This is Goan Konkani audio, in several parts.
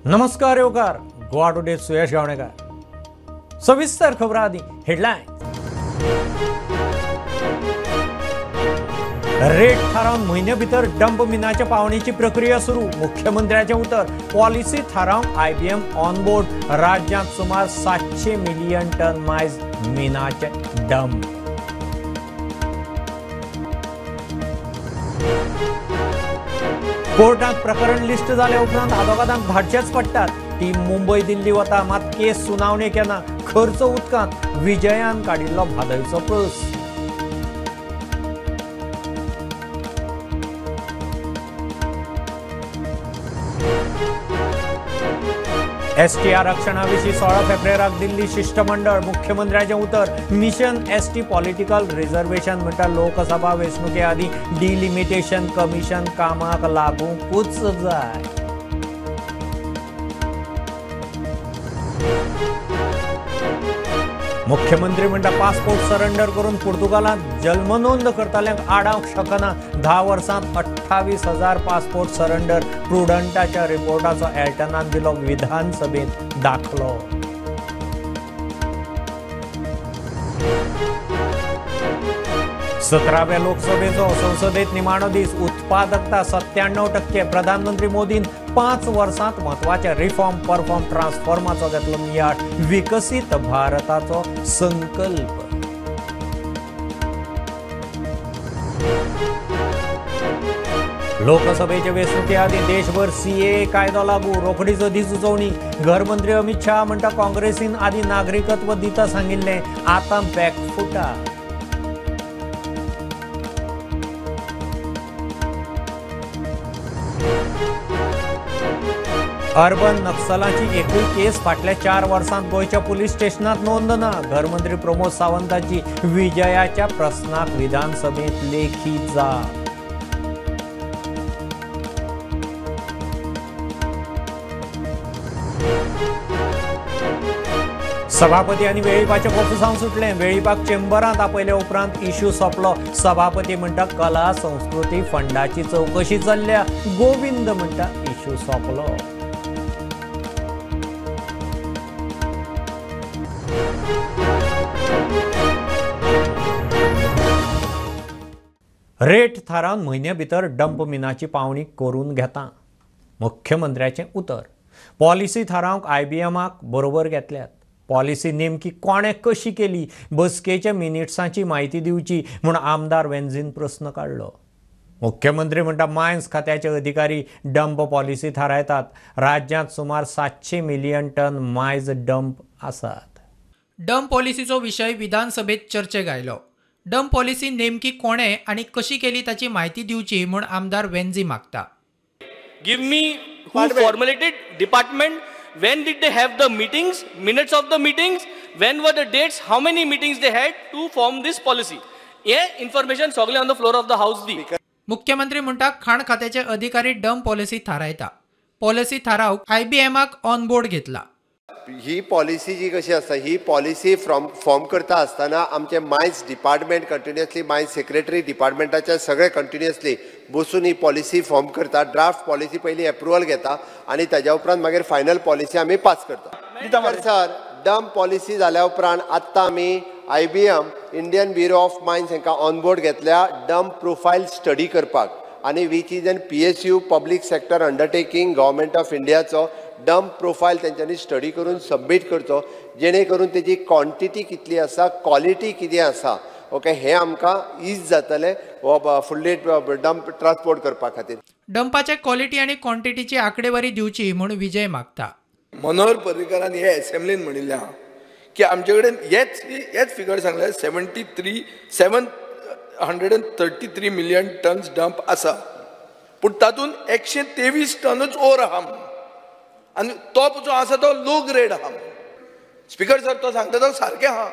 नमस्कार येवकार, गोवा टुडे सुयश गावणेकर। सविस्तर खबरां आदी हेडलायन। रेट थारावन म्हयन्या भितर डंप मिनाच्या पावणेची प्रक्रिया सुरू, मुख्यमंत्र्याचें उतर। पॉलिसी थारावंक आयबीएम ऑन बोर्ड, राज्यांत सुमार 700 मिलियन टन मायज मिनाचे डंप। कोर्टात प्रकरण लिस्ट जाले उपरांत आदोगादांक धाडचेच पडटात। टीम मुंबय दिल्ली वता, मात केस सुनावणेक येना, खर्च उदकांत। विजयान काडिल्लो भादयचो प्रस। एसटी आरक्षणा विशीं 16 फेब्रुवाराक दिल्ली शिष्टमंडळ, मुख्यमंत्र्याचें उतर। मिशन एसटी पॉलिटिकल रिझर्वेशन म्हणटा लोकसभा वेंचणुके आदीं डिलिमिटेशन कमिशन कामाक लागूंकूच जाय। मुख्यमंत्री म्हणटा पासपोर्ट सरेंडर करून पुर्तुगालांत जल्मनोंद करतल्यांक आडावंक शकना। 10 वर्सांत 28,000 पासपोर्ट सरेंडर, प्रुडंटाच्या रिपोर्टाचो एल्टनान दिलो विधानसभेंत दाखलो। सतराव्या लोकसभेचो संसदेत निमाणो दीस, उत्पादकता 97%। प्रधानमंत्री मोदीन 5 वर्सांत म्हत्वाचे रिफॉर्म परफॉर्म ट्रान्सफॉर्माचो घेतलो नियाळ, विकसीत भारताचो संकल्प। लोकसभेचे वेंचणुके आदीं देशभर सीएए कायदो लागू, रोखडीच अधिसुचोवणी। घरमंत्री अमित शाह म्हणटा काँग्रेसीन आदीं नागरिकत्व दिता सांगिल्लें, आतां बॅकफुटा। अर्बन नक्सलांची एकूय केस फाटल्या 4 वर्सांत गोंयच्या पुलीस स्टेशनांत नोंद ना। घरमंत्री प्रमोद सावंताची विजयाच्या प्रस्नाक विधानसभेंत लेखी जाप। सभापती आनी वेळीपाचें कोफुसांव सुटलें। वेळीपाक चेंबरांत आपयले उपरांत इश्यू सोंपलो। सभापती म्हणटा कला संस्कृती फंडाची चवकशी चल्ल्या, गोविंद म्हणटा इश्यू सोंपलो। रेट थारावन म्हयन्या भितर डंप मिनाची पावणी करून घेता, मुख्यमंत्र्याचें उतर। पॉलिसी थारावंक आयबीएमाक बरोबर घेतल्यात। पॉलिसी नेमकी कोणें कशी केली, बसकेच्या मिनिट्सांची म्हायती दिवची म्हूण आमदार वेन्झीन प्रस्न काडलो। मुख्यमंत्री म्हणटा मायन्स खात्याचे अधिकारी डंप पॉलिसी थारायतात। राज्यांत सुमार 700 मिलियन टन मायज डंप आसात। डंप पॉलिसीचो विशय विधानसभेत चर्चेक आयलो। डंप पॉलिसी नेमकी कोणे आनी कशी केली ताची म्हायती दिवची म्हूण आमदार वेन्झी मागता। Give me who formulated department, when did they have the meetings, minutes of the meetings, when were the dates, how many meetings they had to form this policy. हे इन्फॉर्मेशन सगळे on the floor of the house दी। मुख्यमंत्री म्हणटा खाण खात्याचे अधिकारी डंप पॉलिसी थारायता। पॉलिसी थारावंक आयबीएमाक ऑन बोर्ड घेतला। ही पॉलिसी जी कशी आसा, ही पॉलिसी फॉर्म करता आसतना आमचे mines department continuously, mines secretary डिपार्टमेंटाचे सगळे कंटिन्युअसली बसून ही पॉलिसी फॉर्म करता। ड्राफ्ट पॉलिसी पयलीं एप्रुवल घेता आनी ताज्या उपरांत मागीर फायनल पॉलिसी आमी पास करता। सर, डंप पॉलिसी जाल्या उपरांत आत्तां आमी IBM Indian Bureau of Mines हांकां ऑन बोर्ड घेतल्या डंप प्रोफायल स्टडी करपाक, आनी which is an PSU public sector undertaking government of इंडियाचो dump profile तेंच्यांनी स्टडी करून सबमीट करचो, जेणे करून तेजी क्वॉन्टिटी कितली आसा, क्वॉलिटी कितें आसा, ओके, हें आमकां is जातलें फुडले डंप ट्रान्सपोर्ट करपा खातीर। डंपाचे क्वॉलिटी आनी क्वॉन्टिटीची आंकडेवारी दिवची म्हूण विजय मागता। मनोहर पर्रीकारान हे असेंब्लीन म्हणिल्लें आहा की आमचे कडेन हेच फिगर सांगले 733 मिलियन टन्स डंप आसा, पूण तातूंत 123 टनूच ओर आहा आनी तो जो आसा तो लो ग्रेड आहा। स्पीकर सर, तो सांगता तो सारकें आहा।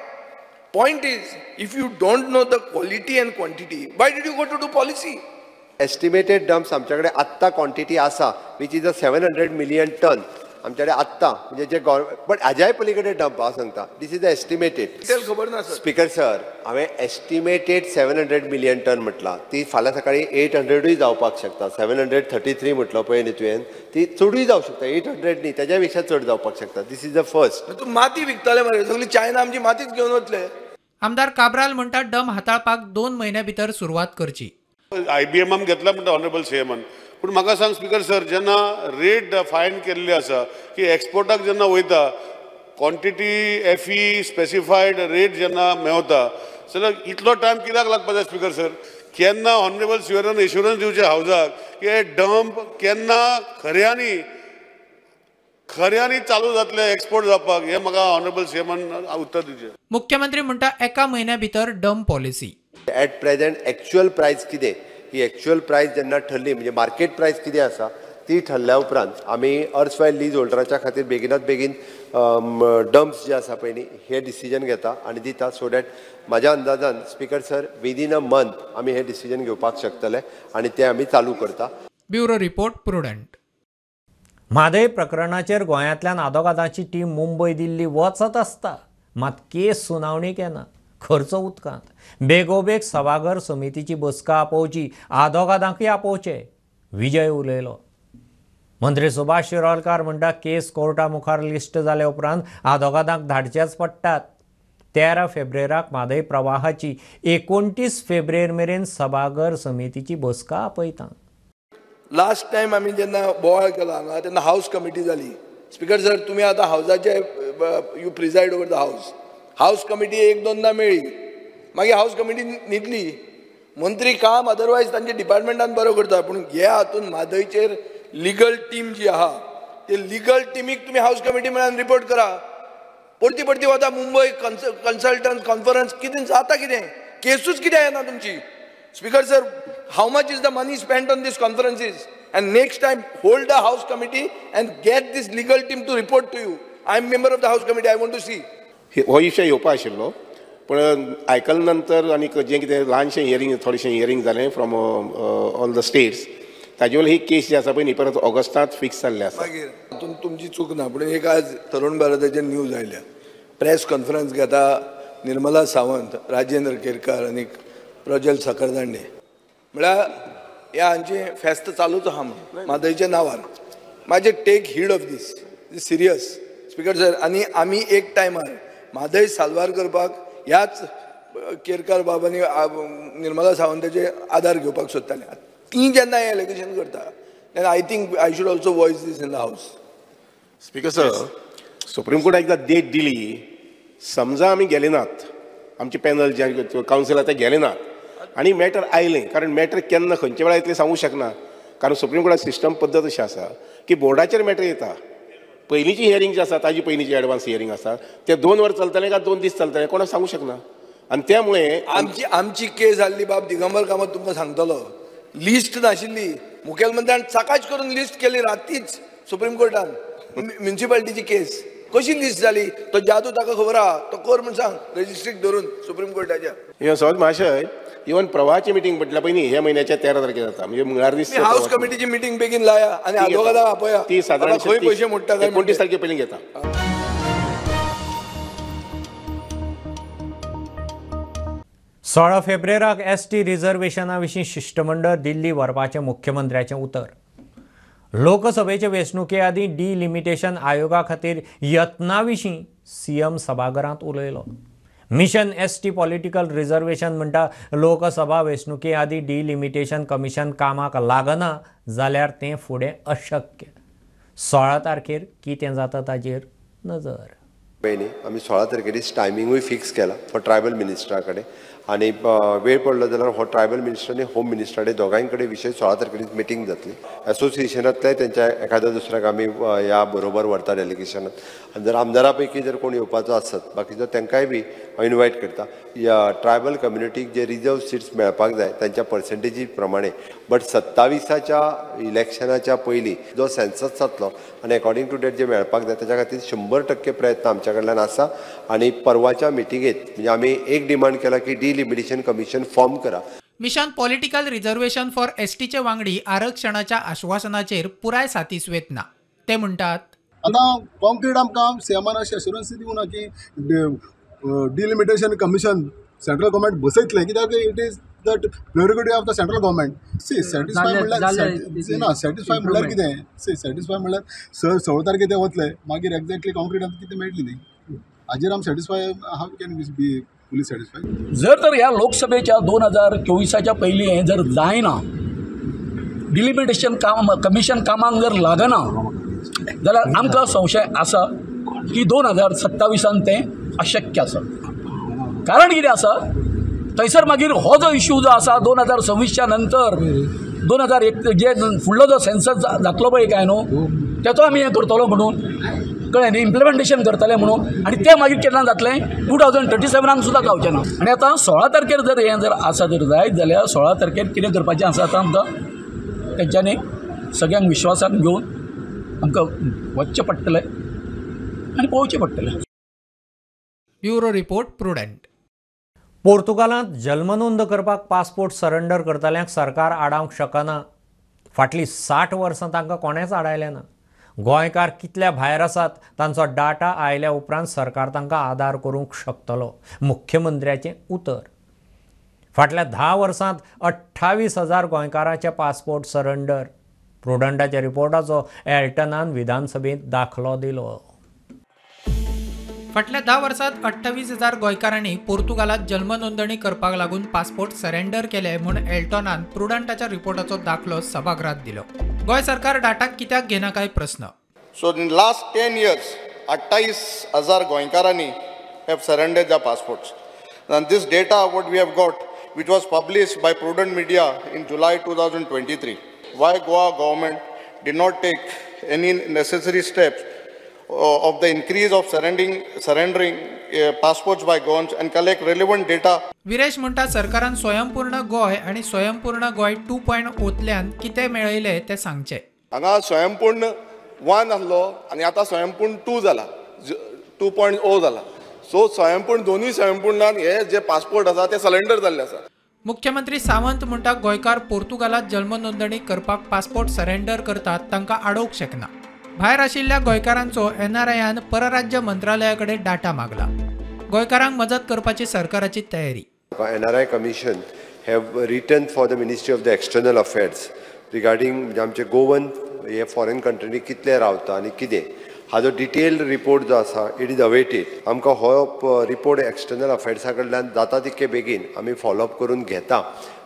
Point is, if you don't know the quality and quantity, why did you go to do policy? Estimated dumps आमचे कडेन आत्तां क्वॉन्टिटी आसा which is a 700 million ton. आमच्या कडेन आत्तां म्हणजे जे गव्हर्मेंट, बट हाज्याय पलीकडे डंप हांव सांगता, this is the estimated. खबर ना स्पीकर सर, हांवें एस्टिमेटेड 700 मिलियन टन म्हटलां, ती फाल्यां सकाळी 800ूय जावपाक शकता. 733 म्हटलो पळय न्ही तुवें, ती चडूय जावंक शकता, 800 न्ही तेज्या पेक्षा चड जावपाक शकता. This is the first. तूं माती विकतले मरे, सगळी चायना आमची मातीच घेवन वतले. आमदार काब्राल म्हणटा डम हाताळपाक 2 म्हयन्या भितर सुरवात करची. आयबीएमान घेतला म्हणटा ऑनरेबल सीएमान, पूण म्हाका सांग स्पीकर सर, जेन्ना रेट फायन केल्ली आसा की एक्सपोर्टाक जेन्ना वयता क्वॉन्टिटी एफई स्पेसिफायड रेट जेन्ना मेवता जाल्यार इतलो टायम कित्याक लागपाक जाय स्पीकर सर? केन्ना ऑनरेबल सीएमान एश्युरन्स दिवचें हावजाक की हे डंप केन्ना खऱ्यांनी खऱ्यांनी चालू जातले एक्सपोर्ट जावपाक, हे म्हाका ऑनरेबल सीएमान उत्तर दिवचें. मुख्यमंत्री म्हणटा एका म्हयन्या भितर dump policy. At present actual price कितें, ही एक्च्युअल प्रायस जेन्ना ठरली म्हणजे मार्केट प्रायस कितें आसा ती ठरल्या उपरांत आमी अर्सवायल लीज होल्डराच्या खातीर बेगिनात बेगीन डम्प्स जे आसा पळय न्ही हे डिसिजन घेता आनी दिता, सो that म्हाज्या अंदाजान speaker sir within a month आमी हे डिसिजन घेवपाक शकतले आनी ते आमी चालू करता. Bureau report, Prudent. Mhadei प्रकरणाचेर गोंयांतल्यान आदोगादाची टीम मुंबय दिल्ली वचत आसता, मात केस सुनावणीक येना, खर्च उदकांत. बेगोबेग सभाघर समितीची बसका आपोवची, आदोगादांकय आपोवचे, विजय उलयलो. मंत्री सुभाष शिरोडकार म्हणटा केस कोर्टा मुखार लिस्ट जाले उपरांत आदोगादांक धाडचेच पडटात. 13 फेब्रेराक म्हादय प्रवाहाची 29 फेब्रेर मेरेन सभाघर समितीची बसका आपयता. लास्ट टायम आमी जेन्ना बोवाळ केलो हांगा तेन्ना हावस कमिटी जाली. स्पीकर सर, तुमी आतां हावजाचे you preside over the house. House committee एक दोनदा मेळ्ळी, मागीर हावस कमिटी न्हिदली. मंत्री काम अदरवायज तांच्या डिपार्टमेंटान बरो करता, पूण हे हातून म्हादयचेर लिगल टीम जी आहा ते लिगल टिमीक तुमी हावस कमिटी म्हळ्यार रिपोर्ट करा. परती परती वता मुंबय कन्सल्टंट कॉन्फरन्स, कितें जाता कितें, केसूच कित्याक येना तुमची. Speaker sir, how much is the money spent on these conferences? And next time hold the house committee and get this legal team to report to you. I am member of the house committee, I want to see. हो विशय येवपा आशिल्लो, पण आयकल्या नंतर आनी जें कितें ल्हानशें हियरींग, थोडेशें हियरींग जालें फ्रॉम ऑल the states, ताजे वयली ही केस जी आसा पळय न्ही परत ऑगस्टांत फिक्स जाल्लें आसा. मागीर हातूंत तुमची चूक ना, पूण एक आज तरुण भारताचेर न्यूज आयल्या, प्रेस कॉन्फरन्स घेता निर्मला सावंत, राजेंद्र केरकार आनी प्रजल साखरदांडे, म्हळ्यार ह्या हांचें फेस्त चालूच आहा म्हणून म्हादयच्या नांवार. म्हाजे take heed of this, serious speaker sir. आनी आमी एक टायमार म्हादय साल्वार करपाक ह्याच केरकार बाबांनी निर्मला सावंताचे आदार घेवपाक सोदताले. ती जेन्ना हें एलिगेशन करता तेन्ना I think I should also voice this in the house. Speaker sir, supreme कोर्टान एकदां डेट दिली, समजा आमी गेले नात, आमचे पॅनल जे कावन्सिल आतां गेले नात आनी मॅटर आयलें, कारण मॅटर केन्ना खंयच्या वेळार येतलें सांगूंक शकना, कारण सुप्रीम कोर्टात सिस्टम पद्दत अशी आसा की बोर्डाचेर मॅटर येता. पयलींची हियरींग जी आसा ताजी पयलींची एडवान्स हियरींग आसा, ते 2 वर चलतलें काय 2 दीस चलतलें कोणाक सांगूंक शकना. आनी त्यामुळे आमची आमची केस जाल्ली बाब दिगंबर कामत तुमकां सांगतलो, लिस्ट नाशिल्ली, मुखेलमंत्र्यान सकाळच करून लिस्ट केली रातीच सुप्रीम कोर्टान. म्युनिसिपालिटीची केस कशी लिस्ट जाली तो जादू ताका खबर आहा, तो कर म्हूण सांग रजिस्ट्रीक धरून सुप्रीम कोर्टाच्या. इवन सहज महाशय, इवन प्रवाहाची मिटींग म्हटल्या पळय न्ही ह्या म्हयन्याच्या 13 तारखेर जाता, म्हणजे मंगळार दीस हावस कमिटीची मिटींग बेगीन लाया आनी आदवोगादाक आपया, ती सादारण खंय पयशे मोडटा काय 29 तारखे पयलीं घेता. सोळा फेब्रेराक एसटी रिझर्वेशना विशीं शिश्टमंडळ दिल्ली व्हरपाचें मुख्यमंत्र्याचें उतर. लोकसभेचे वेंचणुके आदीं डिलिमिटेशन आयोगा खातीर यत्ना विशीं सीएम सभाघरांत उलयलो. मिशन एसटी पॉलिटिकल रिझर्वेशन म्हणटा लोकसभा वेंचणुके आदीं डिलिमिटेशन कमिशन कामाक लागना जाल्यार तें फुडें अशक्य. 16 तारखेर कितें जाता ताजेर नजर. पळय आमी 16 तारखेर टायमिंगूय फिक्स केला फॉर ट्रायबल मिनिस्टरा कडेन, आनी वेळ पडलो जाल्यार हो ट्रायबल मिनिस्टर आनी होम मिनिस्टर कडेन दोगांय कडेन विशय 16 तारखेर मिटींग जातली. एसोसिएशनांतले तेंच्या एखाद्या दुसऱ्याक आमी ह्या बरोबर व्हरता डेलिगेशनात, आनी जर आमदारा पैकी जर कोण येवपाचो आसत बाकीचो तांकांय बी हांव इनवायट करता. ह्या ट्रायबल कम्युनिटीक जे रिजर्व सिट्स मेळपाक जाय तांच्या पर्संटेजी प्रमाणे, बट 27च्या इलेक्शनाच्या पयलीं जो सेन्सस जातलो आनी अकॉर्डिंग टू that जे मेळपाक जाय ताच्या खातीर 100% प्रयत्न आमच्या कडल्यान आसा. आनी परवाच्या मिटिंगेत म्हणजे आमी एक डिमांड केला की डिलिमिटेशन कमिशन फॉर्म करा. मिशन पॉलिटिकल रिझर्वेशन फॉर एसटीचे वांगडी आरक्षणाच्या आश्वासनाचेर पुराय सातिस्वेत ना. ते म्हणटात आतां कॉन्क्रीट आमकां सीएमान अशें एश्युरन्स दिवना की डिलिमिटेशन कमिशन सेंट्रल गव्हर्मेंट बसयतलें, कित्याक it is the prerogative of the central government. See satisfy म्हणल्यार ना, सॅटिस्फाय म्हणल्यार कितें, सी सॅटिस्फाय म्हणल्यार 16 तारखे ते वतले, मागीर एक्झॅक्टली कॉन्क्रीट आमकां कितें मेळटली न्ही, हाजेर आमी satisfy how can be fully satisfy. जर तर ह्या लोकसभेच्या 2024 पयलीं हें जर जायना, डिलिमिटेशन काम कमिशन कामाक जर लागना जाल्यार आमकां संशय आसा की 2027 तें अशक्य आसा. कारण कितें आसा, थंयसर मागीर हो जो इशू जो आसा 2026 नंतर 2001 जे फुडलो जो सेन्सस जातलो पळय काय न्हू तेचो आमी हें करतलो म्हणून कळ्ळें न्ही, इम्प्लिमेंटेशन करतले म्हणून, आनी तें मागीर केन्ना जातलें 2037 सुद्दां जावचें ना. आनी आतां 16 तारखेर जर हें जर आसा जर जायत जाल्यार 16 तारखेर कितें करपाचें आसा आतां आमकां तेंच्यांनी सगळ्यांक विश्वासान घेवन आमकां वचचें पडटलें आनी पळोवचें पडटलें. Bureau report, Prudent. पोर्तुगालांत जल्मनोंद करपाक पासपोर्ट सरेंडर करतल्यांक सरकार आडावंक शकना. फाटलीं 60 वर्सां तांकां कोणेंच आडायलें ना. गोंयकार कितल्या भायर आसात तांचो डाटा आयल्या उपरांत सरकार तांकां आदार करूंक शकतलो, मुख्यमंत्र्याचें उतर. फाटल्या 10 वर्सांत 28,000 गोंयकारांचे पासपोर्ट सरेंडर. प्रुडंटाच्या रिपोर्टाचो एल्टनान विधानसभेंत दाखलो दिलो. फाटल्या 10 वर्सांत 28,000 गोंयकारांनी पोर्तुगालांत जल्मनोंदणी करपाक लागून पासपोर्ट सरेंडर केले म्हूण एल्टॉनान प्रुडंटाच्या रिपोर्टाचो दाखलो सभागृहांत दिलो. गोंय सरकार डाटाक कित्याक घेना काय प्रस्न. सो इन लास्ट 10 इयर्स 28,000 गोंयकारांनी have surrendered their passports. And this data what we have got, which was published by Prudent Media in July 2023. Why Goa government did not take any necessary steps of the increase of surrendering passports by Goans and collect relevant data. Viresh म्हणटा सरकारान स्वयंपूर्ण गोंय आनी स्वयंपूर्ण गोंय 2.0 कितें मेळयलें तें सांगचें. हांगा स्वयंपूर्ण 1 आसलो आनी आतां स्वयंपूर्ण 2 जाला, 2.0 जाला. सो स्वयंपूर्ण दोनूय स्वयंपूर्णान हे जे पासपोर्ट आसा ते सरेंडर जाल्ले आसा. मुख्यमंत्री सावंत म्हणटा गोंयकार पोर्तुगालांत जल्मनोंदणी करपाक पासपोर्ट सरेंडर करतात तांकां आडोवंक शकना. भायर आशिल्ल्या गोंयकारांचो एनआरआयन परराज्य मंत्रालया कडेन डाटा मागला. गोंयकारांक मजत करपाची सरकाराची तयारी. NRI commission have written for the ministry of the external affairs regarding आमचे गोवन हे फॉरेन कंट्रीनी कितले रावता आनी कितें हाजो डिटेल्ड रिपोर्ट जो आसा it is awaited. आमकां हो रिपोर्ट एक्सटर्नल अफेर्सा कडल्यान जाता तितके बेगीन आमी फॉलोअप करून घेता.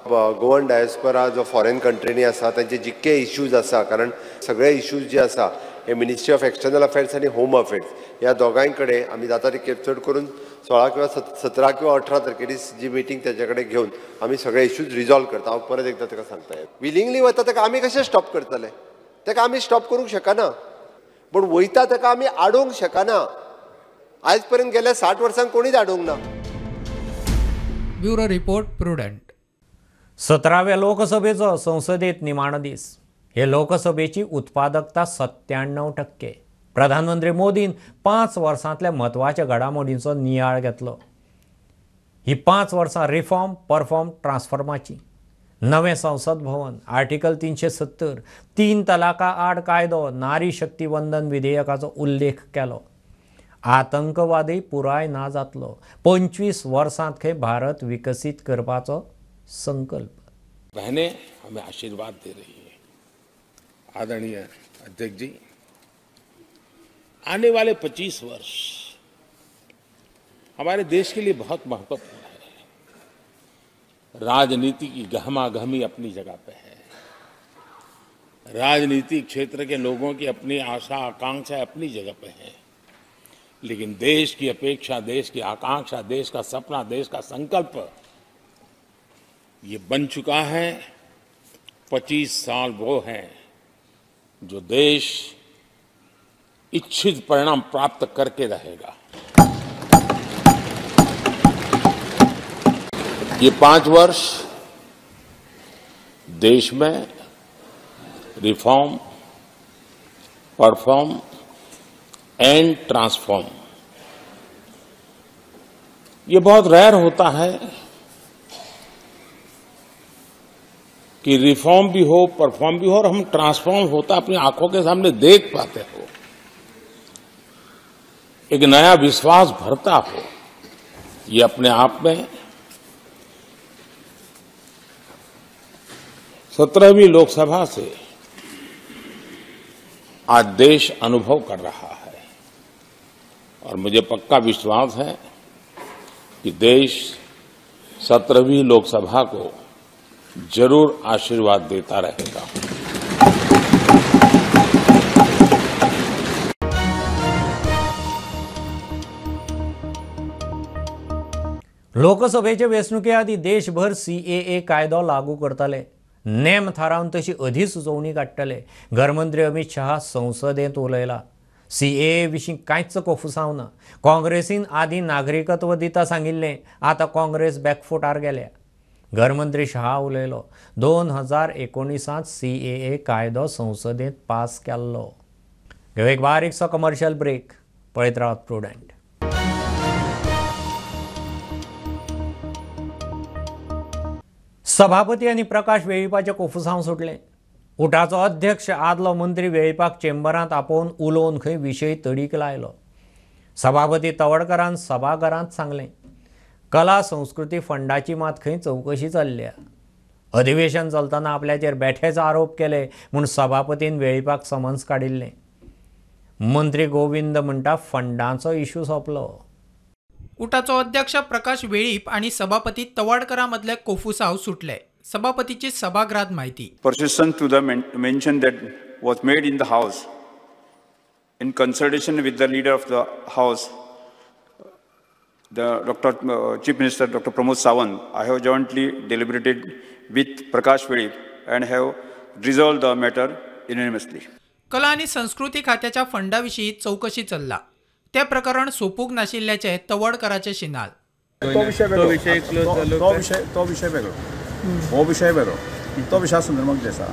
गोवन डायस्पोरा जो फॉरेन कंट्रीनी आसा तांचे जितके इश्यूज आसा, कारण सगळे इश्यूज जे आसा हे मिनिस्ट्री ऑफ एक्सटर्नल अफेर्स आनी होम अफेर्स ह्या दोगांय कडेन आमी जाता तितके चड करून 16 किंवा 17 किंवा 18 तारखेर जी मिटींग ताचे कडेन घेवन आमी सगळे इश्यूज रिजॉल्व करता. हांव परत एकदां ताका सांगता, विलिंगली वता ताका आमी कशें स्टॉप करतले? ताका आमी स्टॉप करूंक शकना, पूण वयता ताका आमी आडोवंक शकना. आयज पर्यंत गेल्या 60 वर्सांक कोणीच आडोवंक ना. Bureau report, Prudent. 17व्या लोकसभेचो संसदेत निमाणो दीस. हे लोकसभेची उत्पादकता 97%. प्रधानमंत्री मोदीन 5 वर्सांतल्या म्हत्वाच्या घडामोडींचो नियाळ घेतलो. ही 5 वर्सां रिफॉर्म, परफॉर्म, ट्रान्सफॉर्माची. नवें संसद भवन, आर्टिकल 370, 3 तलाका आड कायदो, नारी शक्ती वंदन विधेयकाचो उल्लेख केलो. आतंकवादय पुराय ना जातलो. 25 वर्सांत खंय भारत विकसीत करपाचो संकल्प. बहनें हमें आशीर्वाद दे रही है. आदरणीय अध्यक्ष जी, आने वाले 25 वर्ष हमारे देश के लिए बहुत महत्वपूर्ण है. राजनीति की गहमागहमी अपनी जगह पे है, राजनीतिक क्षेत्र के लोगों की अपनी आशा आकांक्षा अपनी जगह पे है, लेकिन देश की अपेक्षा, देश की आकांक्षा, देश का सपना, देश का संकल्प ये बन चुका है. 25 साल वो हैं जो देश इच्छित परिणाम प्राप्त करके रहेगा. ये 5 वर्ष देश में रिफॉर्म, परफॉर्म एंड ट्रांसफॉर्म, ये बहुत रेयर होता है कि रिफॉर्म भी हो, परफॉर्म भी हो और हम ट्रांसफॉर्म होता अपनी आंखों के सामने देख पाते हो. एक नया विश्वास भरता हो, ये अपने आप में 17वीं लोकसभा से आज देश अनुभव कर रहा है। और मुझे पक्का विश्वास है कि देश 17वीं लोकसभा को जरूर आशीर्वाद देता रहेगा। लोकसभेचे वेंचणुके आदीं देशभर CAA कायदो लागू करतले, नेम थारावन तशी अधिसुचोवणी काडटले। घरमंत्री अमित शहा संसदेंत उलयला। CAA विशीं कांयच कोफुसांव ना। काँग्रेसीन आदीं नागरिकत्व दिता सांगिल्लें, आतां काँग्रेस बॅकफुटार गेल्या। घरमंत्री शहा उलयलो। 2019 CAA कायदो संसदेंत पास केल्लो। घेवया एक बारीकसो कमर्शियल ब्रेक। पळयत रावात प्रुडंट। सभापती आनी प्रकाश वेळीपाचें कोफुसांव सुटलें। उटाचो अध्यक्ष आदलो मंत्री वेळीपाक चेंबरांत आपोवन उलोवन खंय विशय तडीक लायलो। सभापती तवडकरान सभाघरांत सांगलें, कला संस्कृती फंडाची मात खंय चवकशी चल्ल्या। अधिवेशन चलतना आपल्याचेर बेठेच आरोप केले म्हूण सभापतीन वेळीपाक समन्स काडिल्लें। मंत्री गोविंद म्हणटा फंडाचो इशू सोंपलो। उटाचो अध्यक्ष प्रकाश वेळीप आनी सभापती तवाडकरा मदले कोफुसाव सुटले। सभापतीची सभागृहात माहिती। Persistent to the mention that was made in the house in consultation with the leader of the house, the Dr. Chief Minister Dr. Pramod Sawant, I have jointly deliberated with Prakash Velip and have resolved the matter unanimously. कला आनी संस्कृती खात्याच्या फंडाविशीं चौकशी चल्ला। ते प्रकरण सोपूंक नाशिल्ल्याचें तवडकराचें शिनाल। तो विशय वेगळो, तो विशय वेगळो, हो विशय वेगळो। तो विशया संदर्भात जे आसा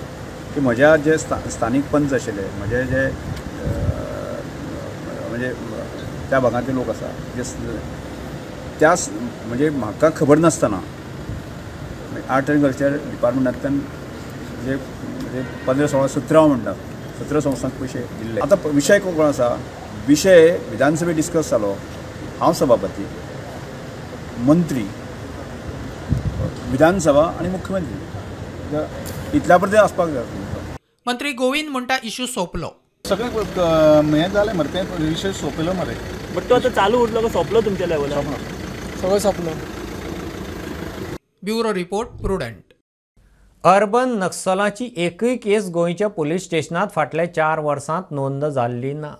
की म्हज्या जे स्थानीक पंच आशिल्ले, म्हजे जे म्हणजे त्या भागांतले लोक आसा जे त्या म्हणजे म्हाका खबर नासतना आर्ट एंड कल्चर डिपार्टमेंटांतल्यान जे म्हणजे 15, 16, 17 म्हणटा 17 संस्थांक पयशे दिल्ले। आतां विशय कोण आसा, विशय विधानसभेत डिस्कस जालो। हांव सभापती, मंत्री, विधानसभा आनी मुख्यमंत्री इतल्या पर्यंत आसपाक जाय। मंत्री गोविंद म्हणटा इशू सोंपलो। सगळें हें जालें मरे, तें विशय सोंपयलो मरे। बट तो आतां चालू उरलो काय सोंपलो तुमच्या लेवलार? सगळें सोंपलो। Bureau report, Prudent. Urban नक्सलाची एकूय केस गोंयच्या पुलीस स्टेशनांत फाटल्या 4 वर्सांत नोंद जाल्ली ना।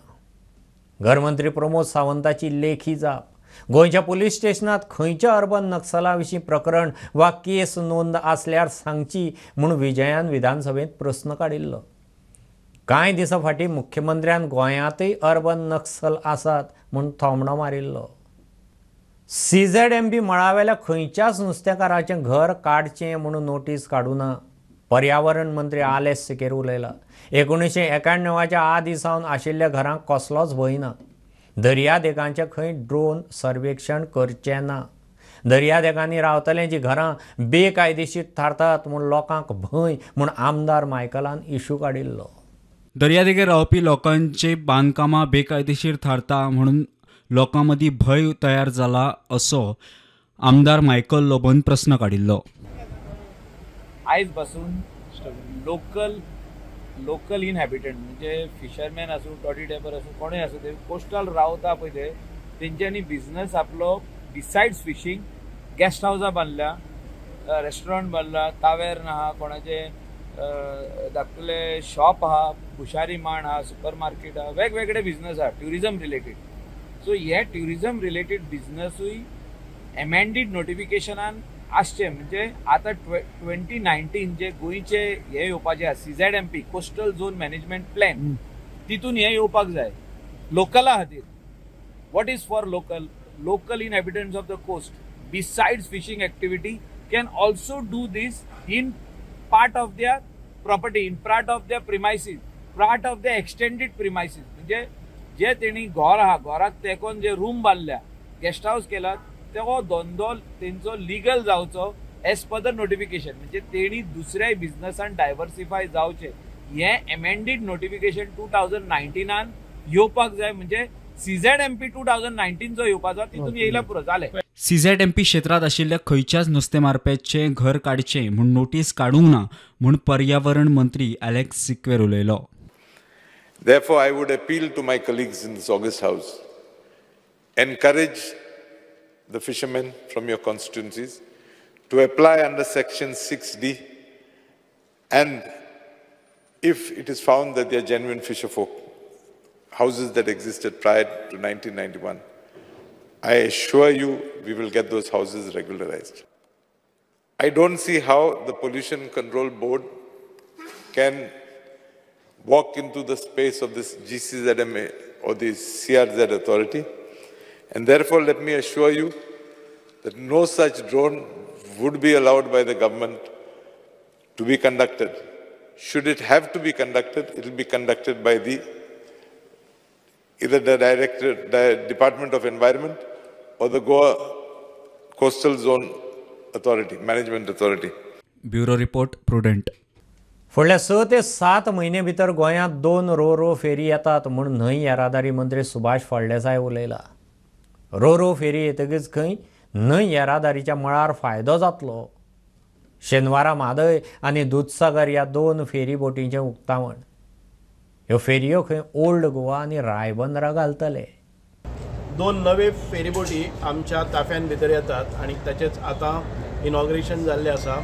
घरमंत्री प्रमोद सावंताची लेखी जाप। गोंयच्या पुलीस स्टेशनांत खंयच्या अर्बन नक्सला विशीं प्रकरण वा केस नोंद आसल्यार सांगची म्हूण विजयान विधानसभेंत प्रस्न काडिल्लो। कांय दिसां फाटीं मुख्यमंत्र्यान गोंयांतय अर्बन नक्सल आसात म्हूण थोमणो मारिल्लो। CZMB मळावेल्या खंयच्याच नुस्तेकाराचें घर काडचें म्हूण नोटीस काडूना। पर्यावरण मंत्री आलेस सिकेर उलयला। 1991च्या आदीं सावन आशिल्ल्या घरांक कसलोच भंय ना। दर्यादेगांचें खंय ड्रोन सर्वेक्षण करचें ना। दर्यादेगांनी रावतले जी घरां बेकायदेशीर थारतात म्हूण लोकांक भंय म्हूण आमदार मायकलान इशू काडिल्लो। दर्यादेगेर रावपी लोकांचे बांदकामां बेकायदेशीर थारता म्हणून लोकां मदीं भंय तयार जाला असो आमदार मायकल लोबोन प्रस्न काडिल्लो। आयज पासून लोकल इनहॅबिटंट म्हणजे फिशरमॅन आसूं, टॉडी टॅपर आसूं, कोणूय आसूं, ते कोस्टल रावता पळय ते तेंच्यांनी बिझनस आपलो बिसायड्स फिशींग गेस्ट हावसां बांदल्या, रेस्टॉरंट बांदला, तावेर्न आहा, कोणाचे धाकटुले शॉप आहा, भुशारी मांड आहा, सुपर मार्केट आहा, वेगवेगळे बिझनस आहा ट्युरिजम रिलेटेड। सो हे ट्युरिजम रिलेटेड बिझनसूय एमेंडीड नोटिफिकेशनान आसचे। म्हणजे आतां 2019 जे गोंयचे हे येवपाचे आसा CZMP coastal zone management plan, तितून हे येवपाक जाय लोकला खातीर। What is for local? Local inhabitants of the coast besides fishing activity can also do this in part of their property, in part of their premises, part of their extended premises. म्हणजे जे तेणी घर आहा, घराक तेंकोन जे रूम बांदल्या, गेस्ट हावस केला, तो धंदो तेंचो लिगल जावचो एज पर the notification. म्हणजे तेणी दुसऱ्या बिझनसान डायवर्सिफाय जावचे, हें एमेंडीड नोटिफिकेशन 2019 येवपाक जाय। म्हणजे CZMP 2019 जो येवपाचो तितून येयल्या पुरो जालें. सीझेडएमपी क्षेत्रांत आशिल्ल्या खंयच्याच नुस्तें मारप्याचें घर काडचें म्हूण नोटीस काडूंक ना म्हूण पर्यावरण मंत्री एलेक्स सिक्वेर उलयलो. Therefore, I would appeal to my colleagues in this august house, encourage the fishermen from your constituencies to apply under section 6D, and if it is found that they are genuine fisher folk, houses that existed prior to 1991, I assure you we will get those houses regularized. I don't see how the Pollution Control Board can walk into the space of this GCZMA or the CRZ authority, and therefore let me assure you that no such drone would be allowed by the government to be conducted. Should it have to be conducted, it will be conducted by the either the Director, the Department of Environment or the Goa Coastal Zone Authority, Management Authority. Bureau Report, Prudent. फुडल्या 6 ते 7 म्हयने भितर गोंयांत 2 रो-रो फेरी येतात म्हूण न्हंय येरादारी मंत्री सुभाष फळदेसाय उलयला. रो-रो फेरी येतकीच खंय न्हंय येरादारीच्या मळार फायदो जातलो. शेनवारा म्हादय आनी दुदसागर ह्या 2 फेरी बोटींचें उक्तावण. ह्यो फेरयो खंय ओल्ड गोवा आनी रायबंदरा घालतले. 2 नवे फेरीबोटी आमच्या ताफ्यान भितर येतात आनी ताचेच आतां इनॉग्रेशन जाल्लें आसा.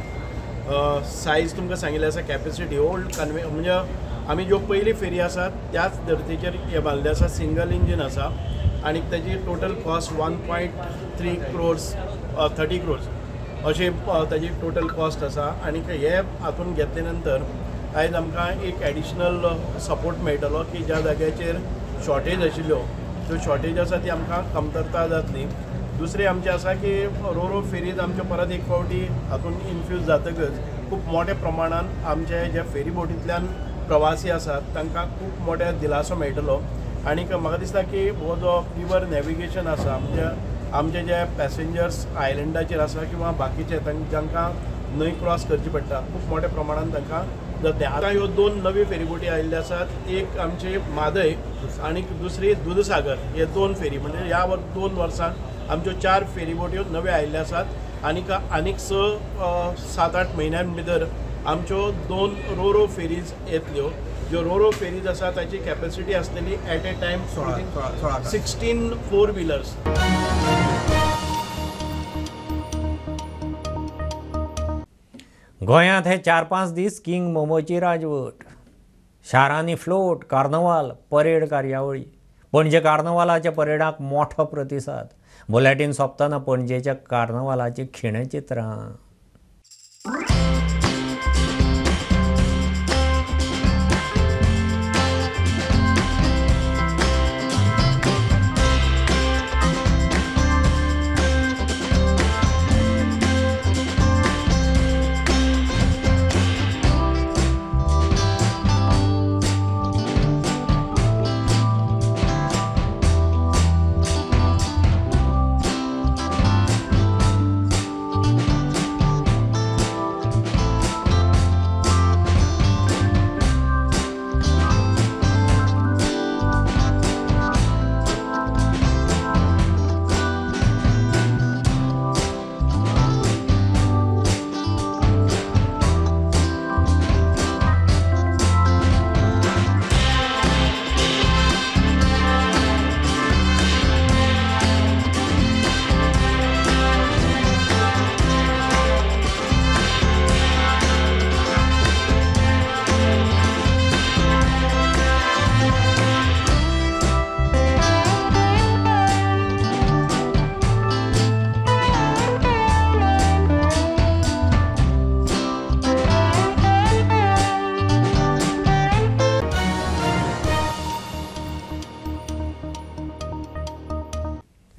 सायज तुमकां सांगिल्लें आसा, कॅपेसिटी ओल्ड कन्वे म्हणजे आमी ज्यो पयली फेरी आसा त्याच धर्तीचेर हे बांदले आसा. सिंगल इंजीन आसा आनी ताची टोटल कॉस्ट 1.3 क्रोर्स 30 क्रोर्स अशी ताजी टोटल कॉस्ट आसा. आनी हे हातून घेतले नंतर आयज आमकां एक एडिशनल सपोर्ट मेळटलो की ज्या जाग्याचेर शॉर्टेज आशिल्ल्यो त्यो शॉर्टेज आसा ती आमकां कमतरता जातली. दुसरें आमचें आसा की रो-रो फेरीज आमच्यो परत एक फावटी हातून इन्फ्यूज जातकच खूब मोठ्या प्रमाणान आमचे जे फेरी बोटींतल्यान प्रवासी आसात तांकां खूब मोठ्या दिलासो मेळटलो. आनीक म्हाका दिसता की हो जो रिवर नॅविगेशन आसा म्हणजे आमचे जे पॅसेंजर्स आयलंडाचेर आसा किंवा बाकीचे जांकां न्हंय क्रॉस करची पडटा खूब मोठ्या प्रमाणान तांकां जातलें. आतां ह्यो 2 नव्यो फेरीबोटी आयिल्ल्यो आसात, एक आमची म्हादय आनी दुसरी दुदसागर. हे 2 फेरी म्हणजे ह्या 2 वर्सांत आमच्यो 4 फेरीबोट्यो नव्यो आयिल्ल्यो आसात आनीक आनीक 6-7-8 म्हयन्यां भितर आमच्यो 2 रो-रो फेरीज येतल्यो. ज्यो रो-रो फेरीज आसा ताची कॅपेसिटी आसतली एट ए टायम 16 4 व्हिलर्स. गोंयांत हे 4-5 दीस किंग मोमोची राजवट. शारांनी फ्लोट, कार्नवाल, परेड कार्यावळी. पणजे कार्नवालाच्या परेडाक मोठो प्रतिसाद. बुलेटीन सोंपतना पणजेच्या कार्नवालाची खिणचित्रां.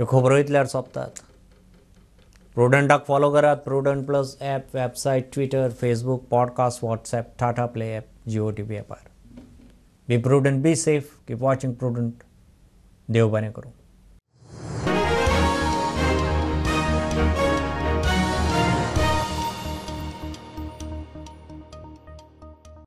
ह्यो खबरो इतल्यार सोंपतात. प्रुडंटाक फॉलो करात. Prudent plus app, website, Twitter, Facebook, podcast, WhatsApp, Tata Play app, Jio TV ॲपार. Be prudent, be safe, keep watching Prudent. देव बरें करूं.